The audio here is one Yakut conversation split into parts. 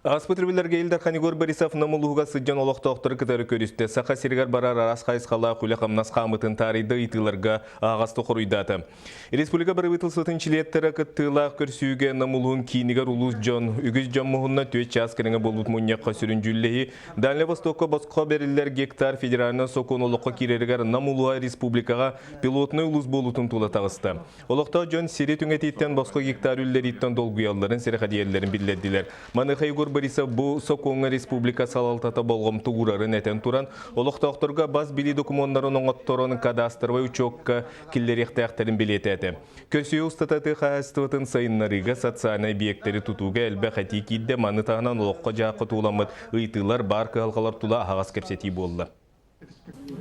Ааспыт өрөбүллэргэ Ил Дархан Егор Борисов Нам улууһугар сылдьан олохтоохтору кытары көрүстэ. Саха сиригэр барар араас хайысхалаах үлэ-хамнас хаамытын таарыйда ыйытыыларга аһаҕастык хоруйдаата. Республика бырабыыталыстыбатын чилиэттэрэ кыттыылаах көрсүүгэ Нам улууһун киинигэр улуус дьон, үгүс дьон муһунна 4 чаас кэриҥэ буолбут мунньахха сүрүн дьүүллэһии Дальнай Востокка босхо бэриллэр гектар федеральнай сокуон олоххо киирэригэр Нам улууһа республикаҕа пилотнай улуус буолуутун тула таҕыста. Олохтоох дьон сири түҥэтииттэн босхо гектар үллэрииттэн долгуйалларын, сэрэхэдийэллэрин биллэрдилэр. Маныаха Егор Борисов бу сокуоҥҥа республика салалтата болҕомто уурарын этэн туран, олохтоохторго бас билии докумуоннарын оҥотторон кадастровай учуокка киллэриэхтээхтэрин бэлиэтээтэ. Көрсүһүү устата тыа хаһаайыстыбатын сайыннарыыга социальнай объектэри тутууга элбэх этии киирдэ, маны таһынан олоххо-дьаһахха тууламмыт ыйытыылар, баар кыһалҕалар тула аһаҕас кэпсэтии буолла.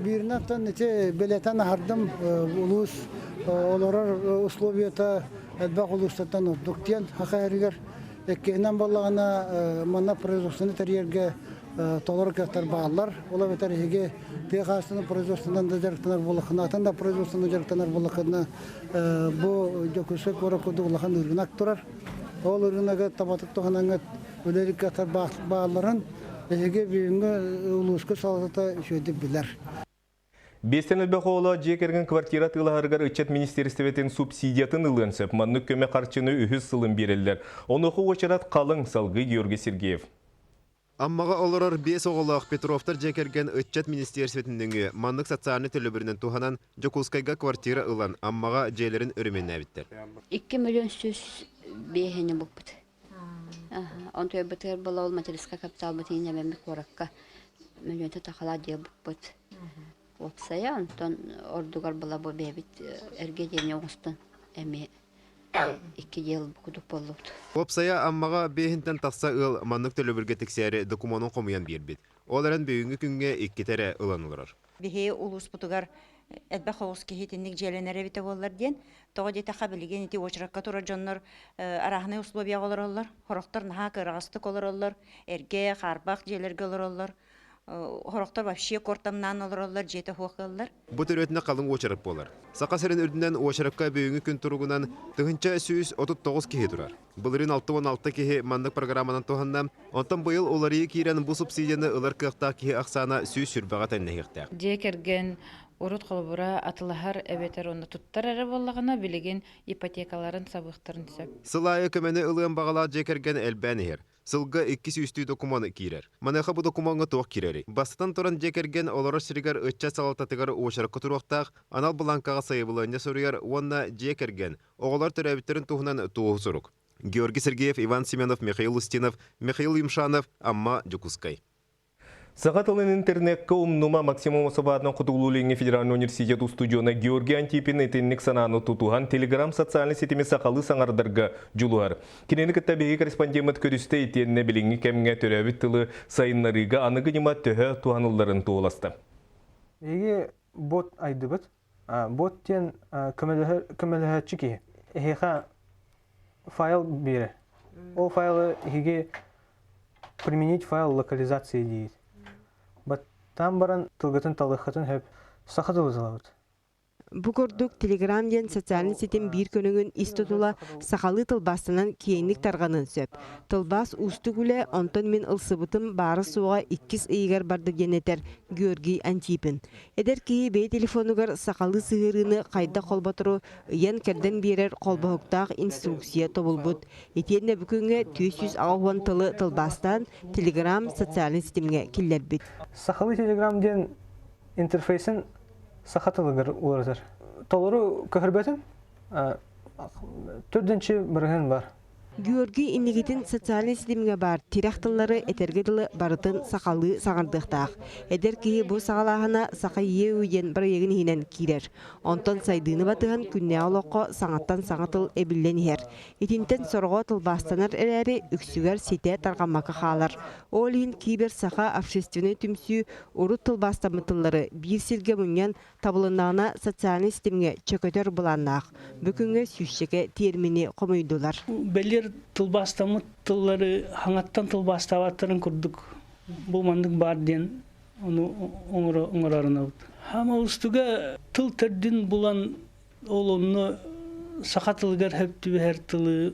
Бииринэн ити билэтэн аһардым улуус олорор условията элбэх улуустартан ордук диэн Саха сиригэр. Иккиһинэн буоллаҕына манна производствоны тэрийэргэ толору кыахтар бааллар. Ол эбэтэр эһиги тыа хаһаайыстыбатын производствонан да дьарыктанар буоллаххына, атын да производствонан дьарыктанар буоллаххына, бу Дьокуускай куорат курдук улахан ырыынак турар. Ол ырыынагы табатык туһанаҥҥыт үлэлиир кыахтар баалларын Эһиги бүгүҥҥү улууска салалтата үчүгэйдик билэр. Биэстэн элбэх оҕолоох дьиэ кэргэн квартира атыылаһарыгар ыччат министиэристибэтин субсидиятын ылыан сөп. Маннык көмө харчыны үһүс сылын биэрэллэр. Онуоха уочарат халыҥ, салгыы Георгий Сергеев. Аммаҕа олорор биэс оҕолоох Петровтар дьиэ кэргэн ыччат министиэристибэтин нөҥүө маннык социальнай төлөбүрүнэн туһанан Дьокуускайга квартира ылан Аммаҕа дьиэлэрин өрөмүөннээбиттэр. 2 105 000 булпут. Онтуйбутугар була ол материнскай капиталбытын иннэмэммит куоракка мөлүйүөнтэ тахалаах диэбиппит. Уопсайа онтон ордугар була бу бэйэбит эргэ диэни оҥостон эмиэ икки дьыл кудук буоллубут. Уопсайа Аммаҕа биэһинтэн тахса ыал маннык төлөбүргэ тиксээри докумуонун хомуйан биэрбит. Ол эрэн бүгүҥҥү күҥҥэ иккитэ эрэ ылан олорор. Биһи улууспутугар элбэх оҕус киһи итинник дьиэлэнэр эбитэ буоллар диэн. Тоҕо диэтэххэ, билигин ити уочаракка турар дьоннор арааһынай условияҕа олороллор. Сорохтор наһаа кыараҕастык олороллор, эргэ, хаарбах дьиэлэргэ олороллор. Сорохтор вообще куортамнаан олороллор, дьиэтэ суох ыаллар. Бу төрүөтүнэ халыҥ уочарат буолар. Саха сирин үрдүнэн уочаракка бүгүҥҥү күн туругунан 1139 киһи турар. Былырыын 66 киһи маннык программанан туһанна. Онтон быйыл уларыйыы киирэн бу субсидияны ылар кыахтаах киһи ахсаана 120-ҕэ тэҥнэһиэхтээх. Дьиэ кэргэн урут холобура атылаһар эбэтэр онно туттар эрэ буоллаҕына, билигин ипотекаларын сабыахтарын сөп. Сыл аайы көмөнү ылыан баҕалаах дьиэ кэргэн элбээн иһэр. Сылга икки сүүстүү докумуон киирэр. Маныаха бу докумуоҥҥа туох киирэрий? Бастатан туран, дьиэ кэргэн олорор сиригэр ыччат салалтатыгар уочаракка туруохтаах анал былааҥкаҕа сайабылыанньа суруйар уонна дьиэ кэргэн, оҕолор төрөөбүттэрин туһунан туоһу сурук. Георгий Сергеев, Иван Семенов, Михаил Устинов, Михаил Юмшанов, Амма, Дьокуускай. Саха тылын интернекка умнума Максим Омосов Хотугулуу-Илиҥҥи федеральнай университет устудьуона Георгий Антипин итинник санааны тутуһан Телеграм социальнай ситими сахалыы саҥардарга дьулуһар. Кинини кытта биһиги корреспондеммыт көрүстэ итиэннэ билиҥҥи кэмҥэ төрөөбүт тылы сайыннарыыга аныгы ньыма төһө туһанылларын туоһуласта. Биһиги бот айдыбыт. Бот диэн көмөлөһөөччү киһи. Эһиэхэ файл биэрэр. Ол файлы эһиги применить файл локализации диир. Баттаан баран тылгытын талыаххытын сөп. Саха тылы талабыт. Бу курдук Телеграм диэн социальнай ситим биир көрүҥүн ис тутула сахалыы тылбаастанан киэҥник тарҕаныан сөп. Тылбаас уустук үлэ, онтон мин ылсыбытым баара-суоҕа иккис ыйыгар барда диэн этэр Георгий Антипин. Эдэр киһи бэйэ телефонугар сахалыы сыһыарыыны хайдах холботору ыйан-кэрдэн биэрэр холбоһуктаах инструкция тобулбут. Итиэннэ бу күҥҥэ 480 тылы тылбаастаан Телеграм социальнай ситимҥэ киллэрбит. Сахалыы Телеграм диэн интерфейсин саха тылыгар уларытар. Толору көһөрбөтүм. Төрдүнчү бырыһын бар. Георгий инникитин социальнай ситимҥэ баар тирэх тыллары этэргэ дылы барытын сахалыы саҥардыахтаах. Эдэр киһи бу саҕалааһына Саха ЕУ диэн бырайыагын иһинэн киирэр. Онтон сайдыыны батыһан күннээҕи олоххо саҥаттан саҥа тыл эбиллэн иһэр. Итинтэн сороҕо тылбаастанар эрээри, үксүгэр ситэ тарҕаммакка хаалар. Ол иһин Кибер-Саха общественнай түмсүү урут тылбаастаммыт тыллары биир сиргэ мунньан Табылыннаҕына социальнай ситимҥэ чөкөтөр былааннаах. Бу күҥҥэ сүүсчэкэ тиэрмини хомуйдулар. Бэлиэр тылбаастаммыт тыллары хаҥаттан тылбаастаабаттарын курдук бу маннык баар диэн ону оҥорорунабыт. Хаама устуга тыл төрдүн булан ол онно саха тылыгар сөп түбэһэр тылы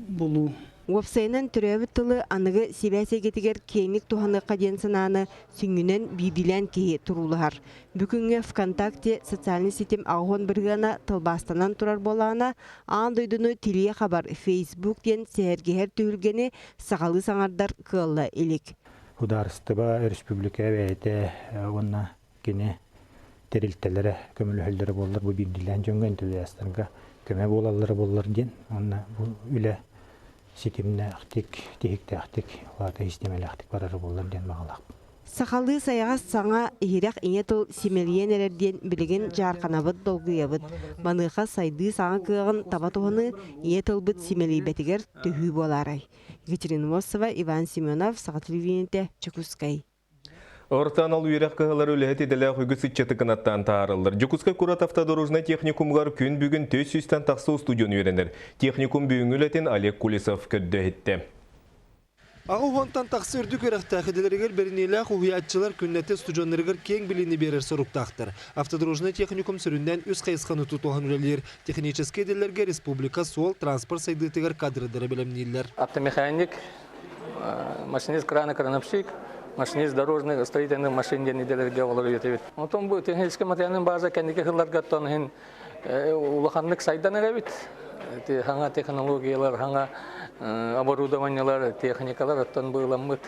булуу. Уопсайынан төрөөбүт тылы аныгы сибээс эйгэтигэр киэҥник туһаныахха диэн санааны сүнньүнэн биирдиилээн киһи туруулаһар. Бүгүҥҥү ВКонтакте социальнай ситим 80 бырыһыана тылбаастанан турар буоллаҕына, аан дойдуну тилийэ хабар Facebook диэн сэһэргэһэр түһүлгэни сахалыы саҥардар кыалла илик. Судаарыстыба, өрөспүүбүлүкэ бэйэтэ уонна кини тэрилтэлэрэ көмөлөһөллөрө буоллар бу биирдиилээн дьоҥҥо энтузиастарга көмө буолаллара буоллар диэн уонна бу үлэ ситимнээхтик, тиһиктээхтик, улаата систиэмэлээхтик барара буоллар диэн баҕалаахпын. Сахалыы сайаҕас саҥа, иһирэх ийэ тыл симэлийэн эрэр диэн билигин дьаарханабыт, долгуйабыт. Маныаха сайдыы саҥа кыаҕын таба туһаныы ийэ тылбыт симэлийбэтигэр төһүү буолаарай? Екатерина Мосова, Иван Семенов, Саха телевидениетэ, Дьокуускай. Орто анал үөрэх кыһалара үлэһит идэлээх үгүс ыччаты кынаттаан таһаараллар. Дьокуускай куорат автодорожнай техникумугар күн бүгүн 400-тэн тахса устудьуон үөрэнэр. Техникум бүгүҥҥү үлэтин Олег Кулесов көрдө-иһиттэ. Аҕа уонтан тахса үрдүк үөрэхтээх идэлэригэр бэриниилээх уһуйааччылар күннэтэ устудьуоннарыгар киэҥ билиини биэрэр соруктаахтар. Автодорожнай техникум сүрүннээн үс хайысханы тутуһан үлэлиир. Техническэй идэлэргэ республика суол транспорт сайдыытыгар кадрдары бэлэмнииллэр. Автомеханик, машинист крана крановщик, машинист дорожных строительных машин диэн идэлэргэ олору үөтэбит. Онтон бу техническэй материалын база кэнники сылларга оттон иһин улаханнык сайдан эрэбит. Хаҥа технологиялар, хаҥа оборудованиелар, техникалар оттон быыламмыт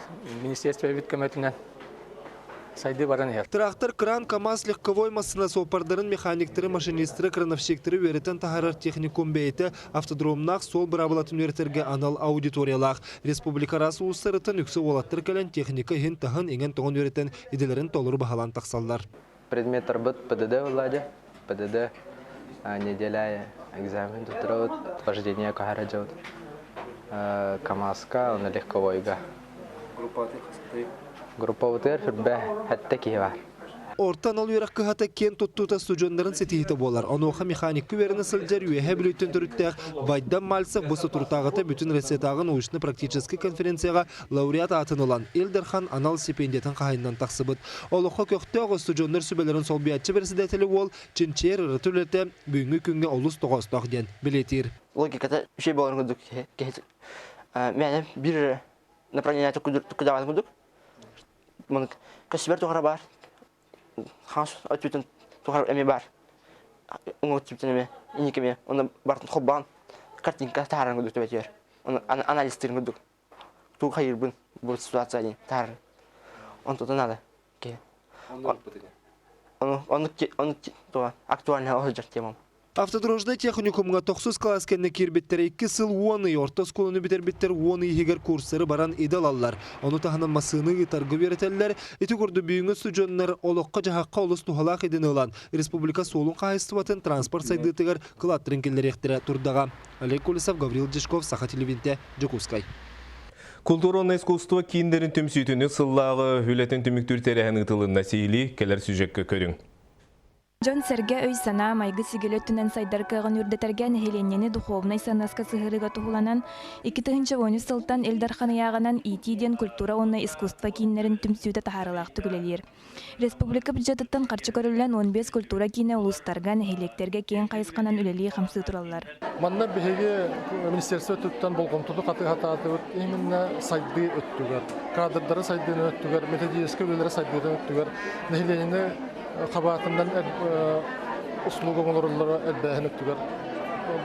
министерствобит көмөтүнэн сайдыы баран иһэр. Трактор, кран, КАМАЗ легковой массыына суоппардарын, механиктары, машинистары, крановщиктары үөрэтэн таһаарар техникум бэйэтэ автодромнаах суол быраабылатын үөрэтэргэ анал аудиториялаах. Республика араас улуустарыттан үксэ уолаттар кэлэн техника иһин-таһын иҥэн-тоҥон үөрэтэн идэлэрин толору баһылаан тахсаллар. Предметтарбыт ПДД Владя, ПДД неделя экзамен туттарабыт, вождение көһөрө дьабыт. КамАЗка, уонна легковойга. Группабытыгар хүрбэ сэттэ киһи бар. Орто анал үөрэх кыһата киэн туттуута студеннарын ситиһиитэ буолар. Онуоха механикка үөрэнэ сылдьар Үөһээ Бүлүүттэн төрүттээх Вайдам Мальцев бу соторутааҕыта бүтүн Россиятааҕы научно-практическай конференцияҕа лауреат аатын ылан, Ил Дархан анал стипендиятын хаһайынан тахсыбыт. Олоххо көхтөөх устудьуоннар сүбэлэрин солбуйааччы бэрэссэдээтэлэ уол чинчийэр ырыта үлэтэ бүгүҥҥү күҥҥэ олус тоҕоостоох диэн бэлиэтиир. Логиката үчүгэй буоларын курдук киһи мээнэ биир направление кудаван курдук маннык көстүбэр тухары баар хаас өттүтүн тухары эмиэ баар уҥа өттүтүн эмиэ инники эмиэ онно барытын холбоон картинка таһааран курдук төбөтүгэр анализтыырын курдук тугу хайыырбын бу ситуация диэн таһаарар онтута надо киһи ону ону ону актуальный сылдьар темам Автодорожнай техникумҥа тохсус кылаас кэннэ киирбиттэрэ икки сыл уон ый орто оскуоланы бүтэрбиттэр уон ый иһигэр курсары баран идэ ылаллар. Ону таһынан массыыны ыытарга үөрэтэллэр. Ити курдук бүгүҥҥү устудьуоннар олоххо-дьаһахха олус туһалаах идэни ылан, республика суолун хаһаайыстыбатын транспорт сайдыытыгар кылааттарын киллэриэхтэрэ турдаҕа. Олег Колесов, Гаврил Дьячков, Саха телевидениетэ, Дьокуускай. Культурное искусство кииннэрин түмсүүтүнү сыллааҕы үлэтин түмүктүүр тэрээһин ыытылынна сиһилии кэлэр сюжекка көрүҥ. Дьон-сэргэ өй-санаа, майгы-сигили өттүнэн сайдар кыаҕын үрдэтэргэ нэһилиэнньэни духуобунай сыаннаска сыһыарыыга туһуланан, 2013 сылтан Ил Дархан ыйааҕынан иитии диэн культура уонна искусство кииннэрин түмсүүтэ таһаарыылаахтык үлэлиир. Республика бюджетыттан харчы көрүллэн 15 культура киинэ улуустарга, нэһилиэктэргэ киэҥ хайысханан үлэлии-хамсыы тураллар. Манна биһиги министерство өттүттэн болҕомтону хатыһатаатыбыт именно сайдыы өттүгэр, кадрдары сайдыыны өттүгэр, методическай үлэлэри сайдыытын өттүгэр, нэһилиэнньэни хабаатынан услуга оҥороллоро элбээһин өттүгэр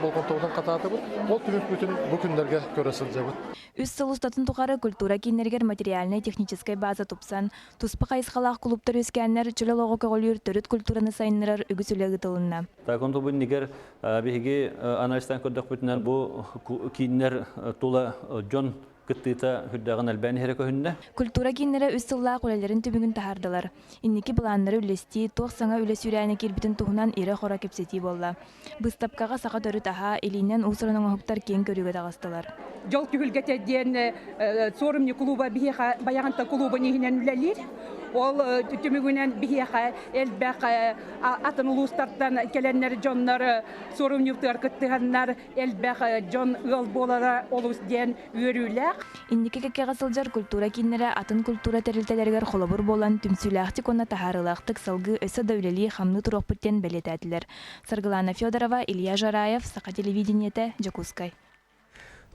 болҕомтобутун хатаатыбыт. Ол түмүкпүтүн бу күннэргэ көрө сылдьабыт. Үс сыл устатын тухары культура кииннэригэр материальнай-техническэй база тупсан, Туспа хайысхалаах кулууптар үөскээннэр чөл олоҕу көҕүлүүр төрүт культураны сайыннарар үгүс үлэ ыытылынна. Такон тубуннигер биһиги анализтан көрдөхпүтүнэн бу кииннэр тула дьон кыттыыта үрдээҕин элбээн иһэрэ көһүннэ. Культура кииннэрэ үс сыллаах үлэлэрин түмүгүн таһаардылар. Инники былааннары үллэстии, туох саҥа үлэ сүүрээнэ киирбитин туһунан ирэ-хоро кэпсэтии буолла. Быыстапкаҕа саха төрүт аһа, илиинэн уус-уран оҥоһуктар киэҥ көрүүгэ таҕыстылар. Дьол түһүлгэтэ диэн Суорумньу кулууба биһиэхэ Байаҕанта кулуубун иһинэн үлэлиир. Ол түмүгүнэн биһиэхэ элбэх атын улуустартан кэлэннэр дьоннор суорумньутугар кыттыһаннар элбэх дьон ыал буолара олус диэн үөрүүлээх. Инники кэккэҕэ сылдьар культура кииннэрэ атын культура тэрилтэлэригэр холобур буолан түмсүүлээхтик уонна таһаарыылаахтык салгыы өссө да үлэлии-хамныы туруохпут диэн бэлиэтээтилэр. Саргылана Федорова, Илья Жараев, Саха телевидениетэ, Дьокуускай.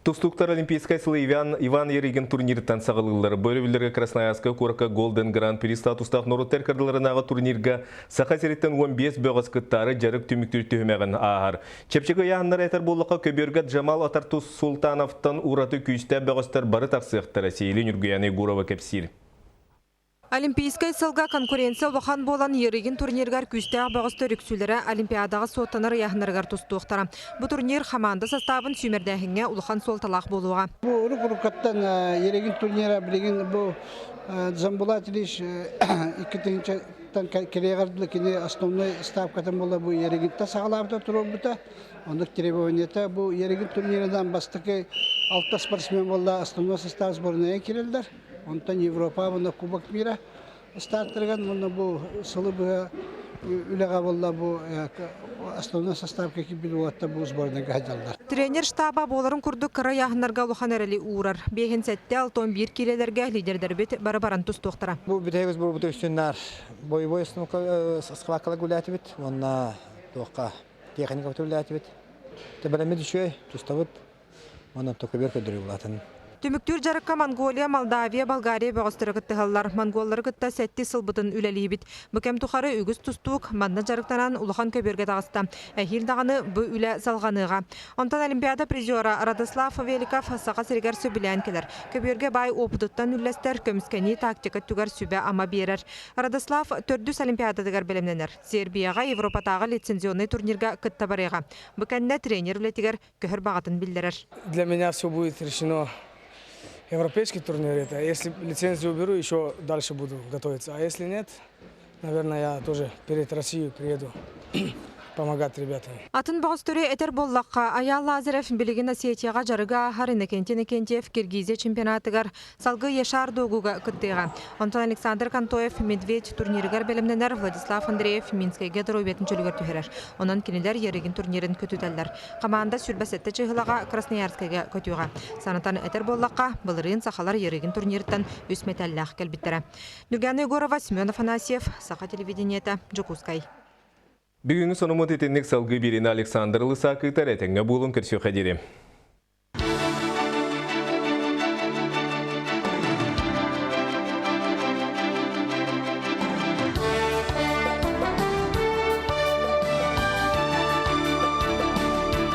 Тустууктар Олимпийскай сылы Иван, Иван Ярыгин турнирыттан саҕалыыллар. Бу өрөбүллэргэ Красноярскай куоракка Golden Grand Prix статустаах норуоттар кырдыларынааҕы турнирга Саха сириттэн 15 бөҕөс кыттаары дьарык түмүктүүр түһүмэҕин ааһар. Чэпчэки ыйааһыннары этэр буоллахха, көбүөргэ Джамал Атартус Султановтан ураты күүстээх бөҕөстөр бары тахсыахтара, Сиили Ньургуяна Егорова кэпсиир. Олимпийскай сылга конкуренция улахан буолан Ерыгин турнирыгар күүстээх бөҕөстөр үксүлэрэ Олимпиадаҕа суоттанар ыйааһыннарыгар тустуохтара. Бу турнир хамаанда састаабын сүүмэрдээһиҥҥэ улахан суолталаах буолуоҕа. Бу урук-уруккаттан Ерыгин турнира билигин бу Джамбулат Ильич 2000-тан кэлиэҕэр дылы кини основной ставкатын буола бу Ерыгинтэн саҕалаабыта туруорбута. Оннук требованиета бу Ерыгин турнирынан бастакы алта спортсмен буолла основной состав сборная кирэллэр. Онтон Европа уонна Кубок мира стартарыгар уонна бу сылы быһа үлэҕэ буолла бу основной составка киирбит уолаттар бу сборнайга сылдьаллар. Тренер штаба буоларын курдук кыра ыйааһыннарга улахан эрэли уурар. Биэһин сэттэ алтон биир киилэлэргэ лидердэрбит бары баран тустуохтара. Бу бүтэһик сборбут үксүн боевой схваткалар гулятыбыт уонна туохха техника үлэлээтибит. Тэбэлэммит үчүгэй, тустабыт. Онон көбүөр көрдөрүү улаатын. Түмүктүүр дьарыкка Монголия, Молдавия, Болгария бөҕөстөрө кыттыһаллар. Монголлары кытта сэттис сылбытын үлэлиибит. Бу кэм тухары үгүс тустуук манна дьарыктанан улахан көбүөргэ таҕыста. Эһиил даҕаны бу үлэ салҕаныаҕа. Онтон Олимпиада призера Радослав Великов Саха сиригэр сөбүлээн кэлэр. Көбүөргэ баай уопутуттан үллэстэр, көмүскэнии тактика өттүгэр сүбэ-ама биэрэр. Радослав төрдүс Олимпиадатыгар бэлэмнэнэр. Сербияҕа Европатааҕы лицензионнай турнирга кытта барыаҕа. Бу кэннэ тренер үлэтигэр көһөр баҕатын биллэрэр. Для меня все будет решено европейский турнир это. Если лицензию уберу, еще дальше буду готовиться. А если нет, наверное, я тоже перед Россией приеду помогать ребятам. Атын бөҕөстөрү этэр буоллахха, Айаал Лазарев билигин Осетияҕа дьарыга ааһар Иннокентий Иннокентьев Киргизия чемпионатыгар салгыы Ешар Догуга кыттыаҕа. Онтон Александр Контоев Медведь турнирыгар бэлэмнэнэр Владислав Андреев Минскэйгэ доруобуйатын чөлүгэр түһэрэр. Онон кинилэр Ярыгин турнирын көтүтэллэр. Хамаанда 27 чыһылаҕа Красноярскайга көтүөҕэ. Санатан этэр буоллахха, былырыын сахалар Ярыгин турнирыттан үс мэтээллээх кэлбиттэрэ. Нюргана Егорова, Семен Афанасьев, Саха телевидениета, Дьокуускай. Бүгүҥҥү сонуммут итинник салгыы биэриини Александр Лысак ыытар этэҥҥэ буолун көрсүөххэ диэри.